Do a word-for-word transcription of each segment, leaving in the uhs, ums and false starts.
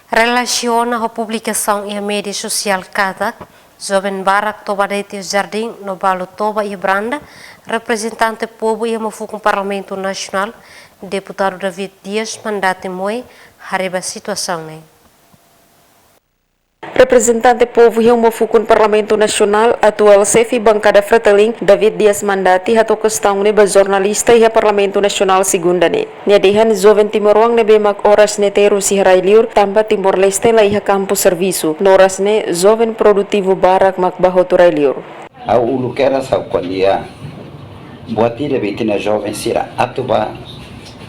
Relasiona ho publikasaun iha média sosiál katak joven barak toba de'it iha jardín no balu toba iha varanda, reprezentante povu iha uma fukun Parlamentu Nasionál, Deputadu David Dias Mandati moe haree ba situasaun ne'e. Reprezentante povu iha uma fukun Parlamentu Nasionál, atuál xefe bankada Fretilin, David Dias Mandati, hato'o kestaun ne'e ba jornalista iha Parlamentu Nasionál Segunda ne'e. Nia dehan joven timoroan ne'ebé mak oras ne'e terus iha rai-liur tanba Timor-Leste la iha kampu servisu. No oras ne'e joven produtivu barak mak bá hotu rai-liur. Ha'u uluk kedas ha'u ko'alia buat ida be ita-nia joven sira atu bá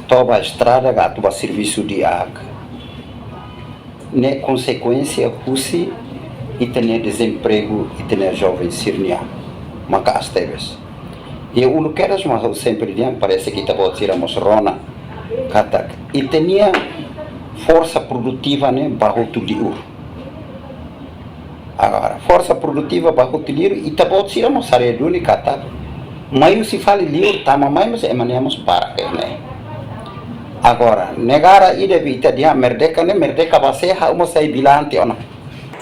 toba estrada ka atu bá servisu di'ak. Ne'e konsekuénsia husi ita-nia dezempregu, ita-nia joven sira-nian. Maka'as tebes. I uluk kedas mós ha'u sempre dehan, parese ke ita-boot sira mós rona katak ita-nia forsa produtiva ne'e bá hotu liur. Agora, forsa produtiva bá hotu liur, ita-boot sira mós haree duni katak mai husi fali liur tama mai mós ema ne'e mós barak iha ne'e. Agora, negara ida be ita dehan merdeka ne'e, merdeka ba sé, ha'u mós sai vilante ona.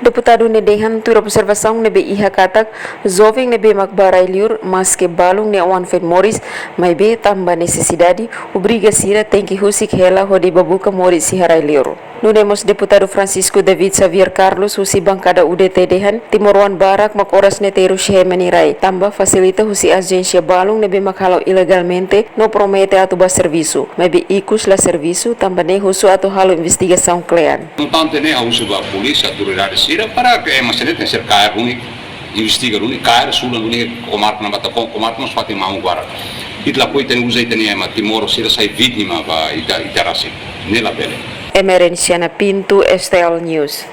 Deputadu ne'e dehan tuir observasaun ne'ebé iha katak joven ne'ebé mak bá rai-liur, maske balun nia oan foin moris, maibé tanba nesesidade, obriga sira tenke husik hela hodi bá buka moris iha rai-liur. Nune'e mós Deputadu Francisco David Xavier Carlos husi bankada U D T dehan, timoroan barak mak oras ne'e terus iha ema nia rai, tanba fasilita husi ajénsia balun ne'ebé mak halo ilegalmente, no promete atu bá servisu, maibé ikus la servisu, tanba ne'e husu atu halo investigasaun kle'an. No tanba ne'e ha'u husu ba polísia, autoridade sira, para ke ema sira tenke ser kaer duni, investiga duni, kaer, sulan duni komarka ne'ebá, tanba komarka mós fatin mamuk barak. Ita lakohi ita-nia uza ita-nia ema Timor sira sai vítima ba ita, ita rasik. Ne'e labele. Emerenciana Pinto, S T L News.